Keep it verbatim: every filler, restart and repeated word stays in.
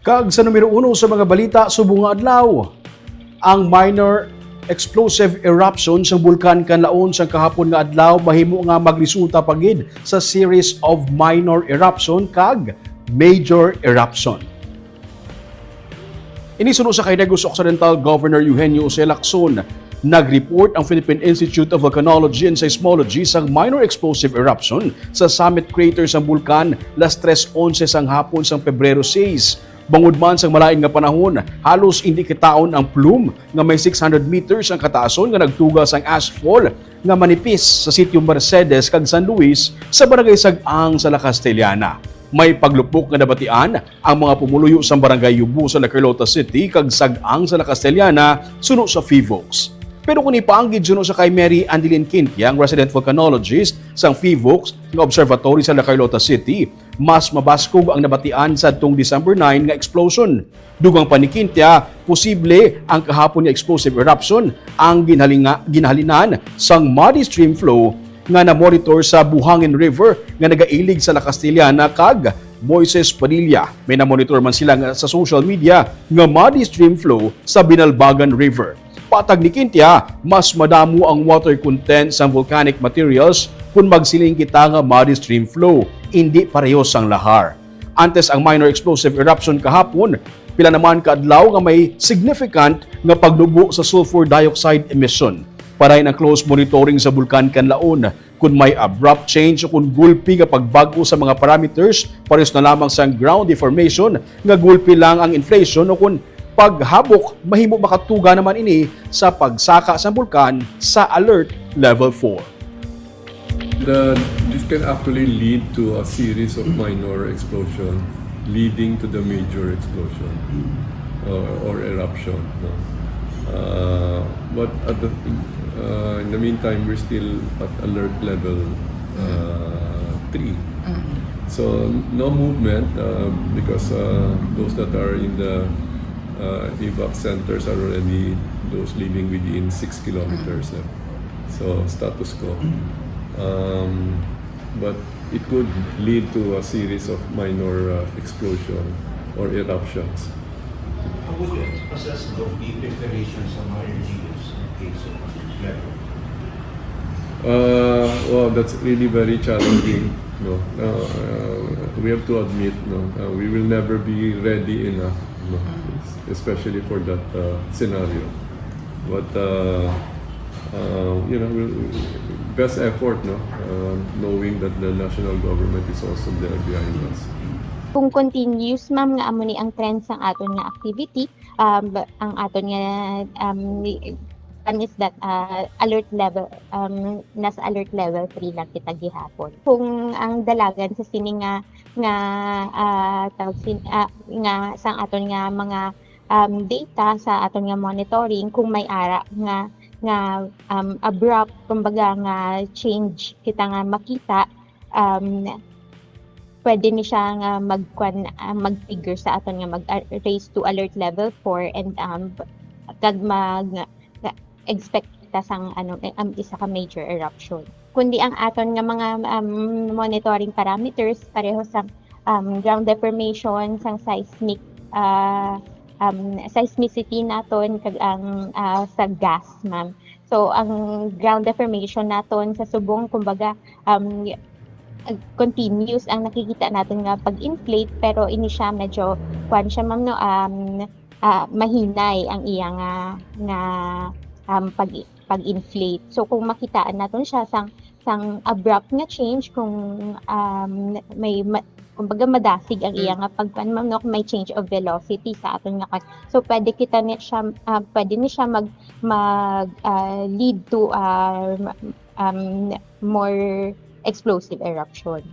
Kag sa numero uno sa mga balita subong nga adlaw, ang minor explosive eruption sang Bulkan Kanlaon sang kahapon nga adlaw mahimo nga magresulta pa gid sa series of minor eruption kag major eruption. Ini suno sa kay Negros Occidental Governor Eugenio Jose Lacson. Nag-report ang Philippine Institute of Volcanology and Seismology sang minor explosive eruption sa summit crater sang bulkan las tres onse sang hapon sang Pebrero sais. Bangod man sang malain nga panahon, halos indi kitaon ang plume nga may six hundred meters ang kataason nga nagtuga sang ashfall nga manipis sa sitio Mercedes kag San Luis sa barangay Sag-ang sa La Castellana. May paglupok nga nabatian ang mga pumuluyo sang Barangay Yubo sa La Carlota City kag Sag-ang sa La Castellana suno sa PHIVOLCS. Pero kung ipaanggid suno sa kay Mary Andeline Quintia, ang resident volcanologist sang PHIVOLCS nga observatory sa La Carlota City, mas mabaskog ang nabatian sadtong December nine nga explosion. Dugang pa ni Quintia, posible ang kahapon nga explosive eruption ang ginhalinga-, ginhalinan sang muddy stream flow nga na-monitor sa Buhangin River nga nagailig sa La Castellana kag Moises Padilla. May na-monitor man sila nga sa social media nga muddy stream flow sa Binalbagan River. Patag ni Quintia, mas madamo ang water content sang volcanic materials kung magsiling kita nga muddy stream flow, indi pareho sang lahar. Antes ang minor explosive eruption kahapon, pila naman ka adlaw nga may significant nga pagnubo sa sulfur dioxide emission. Parain ang close monitoring sa Bulkan Kanlaon. Kung may abrupt change o kung gulpi nga pagbag-o sa mga parameters, pares na lamang sang ground deformation nga gulpi lang ang inflation o kung paghabok, mahimo makatuga naman ini sa pagsaka sang bulkan sa Alert Level four. The, this can actually lead to a series of minor explosion leading to the major explosion or, or eruption. No? Uh, but at the, uh, in the meantime, we're still at alert level uh, three. So no movement uh, because uh, those that are in the uh, evac centers are already those living within six kilometers. Eh. So status quo. Um, but it could lead to a series of minor uh, explosion or eruptions. How would you assess the preparation sa mga L G Us in case of level? Uh, well, that's really very challenging. No, uh, uh, we have to admit, no, uh, we will never be ready enough, no, especially for that uh, scenario. But uh, uh, you know, we'll, best effort, no, uh, knowing that the national government is also there behind us. Kung continuous, ma'am, nga amo ni ang trend sang aton nga activity, um, ang aton nga um, is that uh, alert level, um, nasa alert level three lang kita gihapon. Kung ang dalagan sa sini nga nga uh, tawag sin, uh, nga sang aton nga mga um, data sa aton nga monitoring, kung may ara nga nga um, abrupt, kumbaga, nga change kita nga makita, um, pwede ni siya nga magkuan, uh, mag-trigger sa aton nga mag-raise to alert level four and um, kag mag expect kita sang ano, um, isa ka major eruption. Kundi ang aton nga mga um, monitoring parameters pareho sa um, ground deformation, sang seismic uh, um, seismicity naton kag ang uh, sa gas, ma'am. So ang ground deformation naton sa subong, kumbaga, um, continuous ang nakikita natin nga pag-inflate, pero ini siya medyo kuan siya, ma'am, no, um, uh, mahinay ang iya nga nga um, pag pag-inflate. So kung makitaan naton siya sang sang abrupt nga change, kung um, may ma- kumbaga madasig ang iya nga pagkuan, ma'am, no, may change of velocity sa aton nga kuan. So pwede kita ni siya uh, pwede ni siya mag mag uh, lead to uh, um, more explosive eruption.